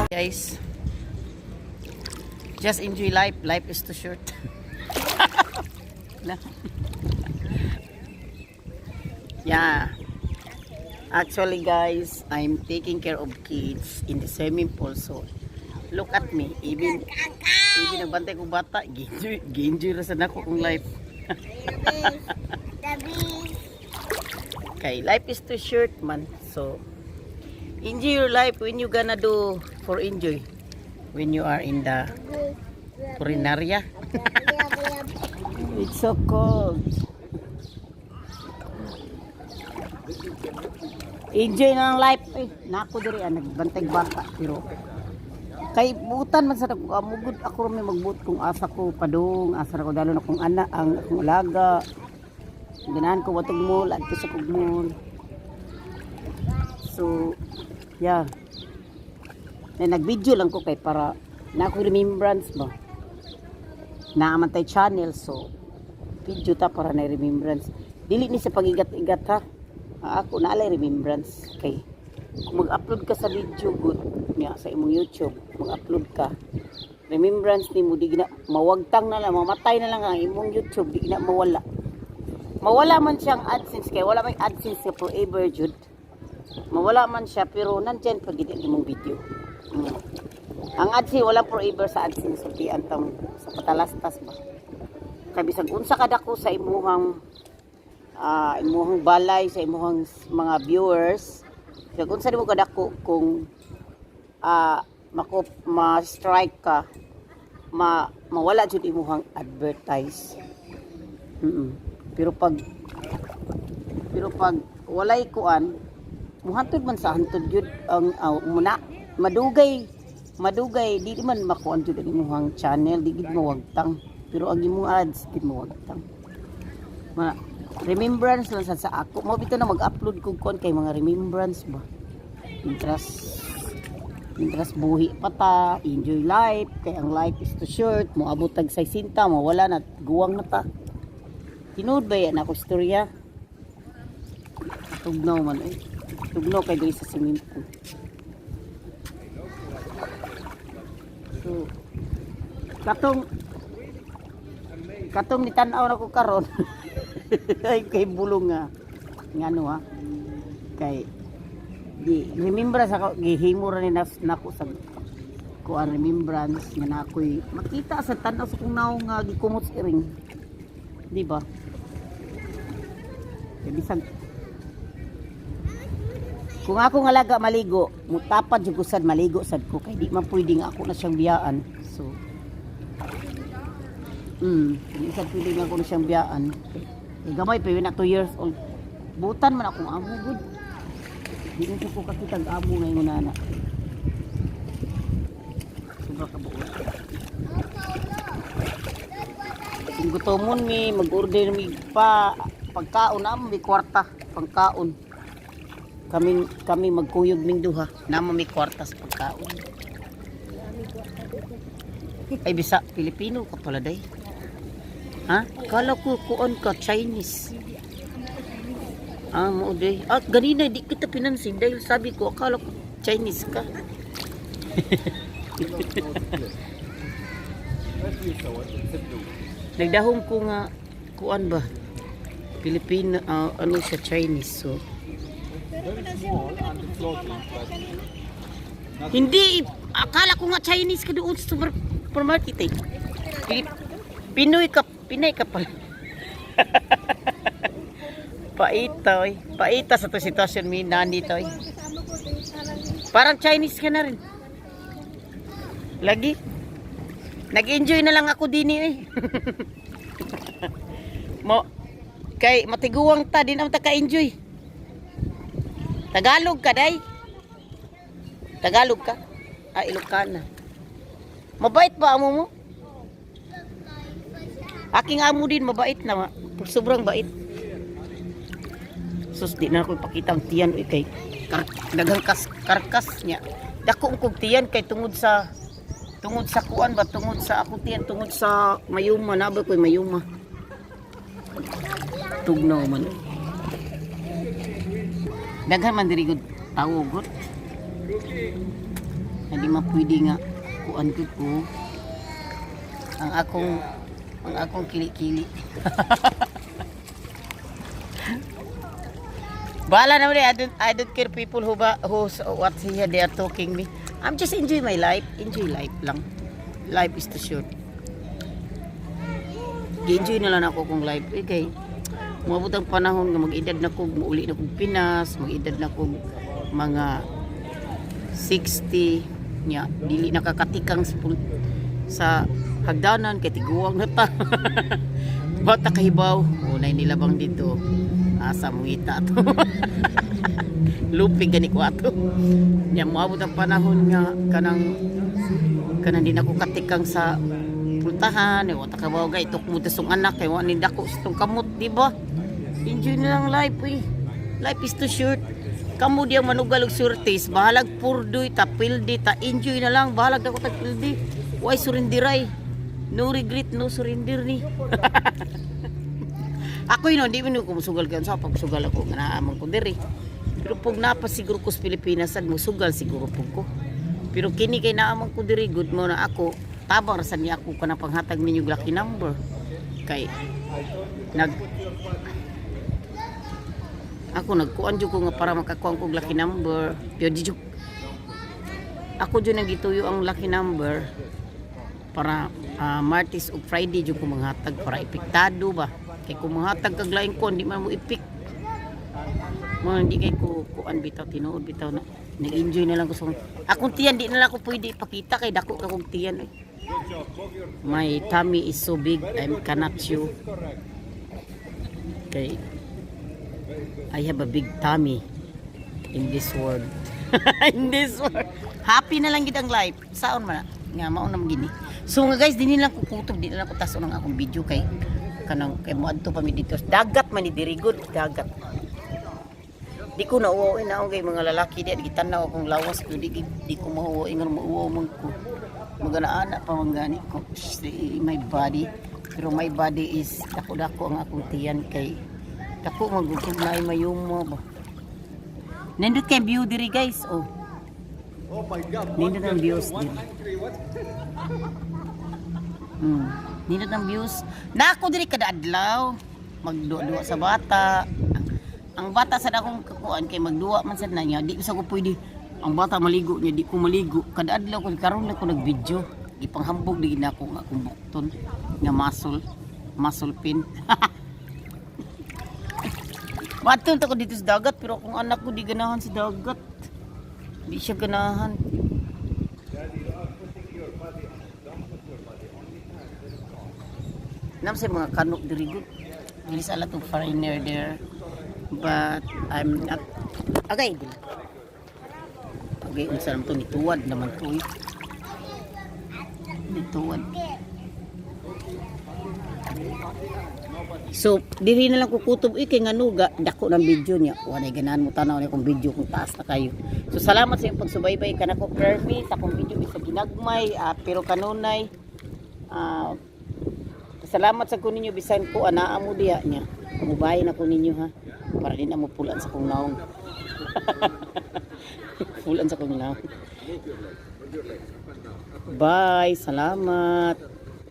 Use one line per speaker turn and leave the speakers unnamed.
Guys, just enjoy life. Life is too short. Na. Yeah. Actually, guys, I'm taking care of kids in the swimming pool. So, look at me. Even nagbantay kong bata, gi-enjoy, gi-enjoy ra sad nako kong life.
The bees.
Kay life is too short man. So, enjoy your life when you gonna do for enjoy. When you are in the purinaria. It's so cold. Enjoy na ang life. Eh, nako diri ah, nagbantay bata pero kay butan man sa ako amugod ako ra may magbuot kung asa ko padung asa ra ko dalo na kung ana ang akong alaga. Ganahan ko watog mall adto sa kog mall. So yeah, na nag-video lang ko kay para na ako remembrance ba naa man tay channel, so video ta para na remembrance, dili ni sa pagigat-igat ha. Ah, ako na alay remembrance kay kung mag-upload ka sa video good niya sa imong YouTube, mag-upload ka, remembrance nimo, di gina mawagtang na lang, mamatay na lang ang imong YouTube, di gina mawala. Mawala man siyang AdSense kay wala may AdSense nga forever jud. Mawala man siya pero nandyan pag gid ang imong video. Ang AdSense wala forever sa AdSense, sultian tang sa patalastas ba kay bisag unsa ka dako sa imuhang imuhang balay sa imuhang mga viewers, bisag unsa nimo kadako, kung mako ma-strike ka, mawala jud imuhang advertise. Pero pag walay kuan, muhantod man sa hantod jud ang muna madugay madugay di man makuan jud ang imuhang channel, di gid mawagtang, pero ang imong ads di mawagtang. Ma remembrance lang sad sa ako mo bitaw na mag-upload kog kuan kay mga remembrance ba, interest interest buhi pa ta, enjoy life kay ang life is too short. Moabot tag 60, mawala na, guwang na ta. Tinuod ba yan ako istorya? Tugnaw man eh. Tugnaw kay diri sa swimming pool. So katong katong nitan-aw na ko karon ay kay bulong nga ngano ha, kay di remembrance ako, gihimo ra ni nas nako sa kuan remembrance nga na ako'y makita sa tan-aw sa kong naong nga gikumot sa iring, di ba? Kay bisag kung ako nga alaga maligo, mutapad jud ko sad, maligo sad ko kay di man pwede nga ako na siyang biyaan. So di sad pwede nga ako na siyang biyaan. Kay gamay pa yun na 2 years old. Butan man akong amo gud. Di na ko kakitag amo ngayon nana. Sobra ka buot. Kung gutomon mi, mag-order mi pa pagkaon na mi kwarta, pagkaon. Kami kami magkuyog ming duha, namo mi kwarta sa pagkaon. Ay bisa Pilipino ka pala day. Ha? Kala ko kuon ka Chinese. Ah, mo day. Ah, ganina di kita pinansin dahil sabi ko akala ko Chinese ka. Nagdahom ko nga kuan ba? Pilipino, ah, ano siya, Chinese, so.
Very small and floating, but
Hindi, akala ko nga Chinese ka doon sa supermarket eh. Pinoy ka, Pinay ka pala. Paita, oy. Paita sa to sitwasyon mi nani to, oy.
Kasama ko, parang
Parang Chinese ka na rin. Lagi. Nag-enjoy na lang ako din eh. Mo kay matiguang ta din ang ta ka-enjoy. Tagalog ka day. Tagalog ka? Ah, Ilocana. Mabait ba amo mo? Aking amo din mabait na. Sobrang bait. Sus, di na ako ipakita ang tiyan uy, kay daghang karkas niya. Dako ang kog tiyan kay tungod sa kuan ba, tungod sa ako tiyan, tungod sa mayuma na ba ko'y mayuma. Tugnaw man. Daghan man diri gud tawo gud. Hindi man pwede nga kuan gud ko. Ang akong kili-kili. Bahala na ulit. I don't care people who ba, who what here they are talking me. I'm just enjoy my life. Enjoy life lang. Life is too short. Gi-enjoy na lang ako kung life. Eh, kay, umabot ang panahon nga mag-edad na ko, muuli na kong Pinas, mag-edad na kong mga 60 nya, dili nakakatikang sa hagdanan kay tiguang na ta. Bata kahibaw, unay nilabang dito. Asa mungita to. Lupig gani ko ato. Nya moabot ang panahon nga kanang kanang di na ko katikang sa pultahan, eh, wa ta kabaw gay tukmo ta sung anak kay wa ni dako sa tong kamot, di ba? Enjoy na lang life eh. Life is too short. Kamo diya manugal og surtis, bahalag purdoy ta pildi ta, enjoy na lang, bahalag dako tag pildi. Why surrenderay? No regret, no surrender ni. Ako yun, hindi mo ko musugal kan sa pagsugal ako nga naamang ko diri. Pero pag napa siguro ko sa Pilipinas, sad musugal siguro pug ko. Pero kini kay naamang ko diri, good mo na ako. Tabang ra sad niya ako kanang panghatag ninyo og lucky number. Kay nag ako nagkuan jud ko nga para makakuan ko og lucky number. Pero di jud ako jud nagituyo ang lucky number para Martes ug Friday jud ko manghatag para epektado ba. Kay kung manghatag kag laing kuan, di man mo ipik. Mo hindi kay ko kuan bitaw, tinuod bitaw na nag-enjoy na lang ko sa akong tiyan. Di na lang ko pwede ipakita kay dako ka kong tiyan eh. My tummy is so big I cannot show. Kay I have a big tummy in this world. In this world. Happy na lang gid ang life. Saon man na? Nga mao na man gini. So nga guys, dinhi lang ko kutob, di na lang ko taso ng akong video kay kanang kay moadto pa mi dito. Dagat man ni diri gud, dagat. Di ko na uwaw na kay mga lalaki di gitan-aw akong lawas pero di ko mauwaw ingon mauwaw man ko. Magana-ana pa man gani ko. Shh, my body. Pero my body is dako-dako ang akong tiyan kay dako magugog na ay mayumo ba. Nindot kay view diri guys oh.
Oh my God.
Nindot ang views diri.
193, what?
Nindot ang views. Na ako diri kada adlaw magduwa-duwa sa bata. Ang bata sa akong kakuan kay magduwa man sad na niya. Di sa ko pwede ang bata maligo niya, di ko maligo. Kada adlaw ko karon na ko nag-video. Gipanghambog di na ako nga akong bukton nga muscle, muscle pin. Matun ko dito sa dagat pero akong anak ko di ganahan sa dagat. Di siya ganahan. Nam sa mga kanok diri gud. There is a lot of foreigner there. But I'm not. Okay, dili. Okay, unsa naman to, nituwad naman to eh. Nituwad. So, diri na lang kukutob eh, kay ngano ga dako ng video niya. Wala ganahan mo tanaw ni akong video kung taas na kayo. So, salamat sa iyong pagsubaybay kanako permi sa akong video sa ginagmay, pero kanunay. Salamat sa ko ninyo bisan ko anaa mo diha niya. Mubahin ako ninyo ha para di na mo pulan sa kong naong. Pulan sa kong naong. Bye, salamat.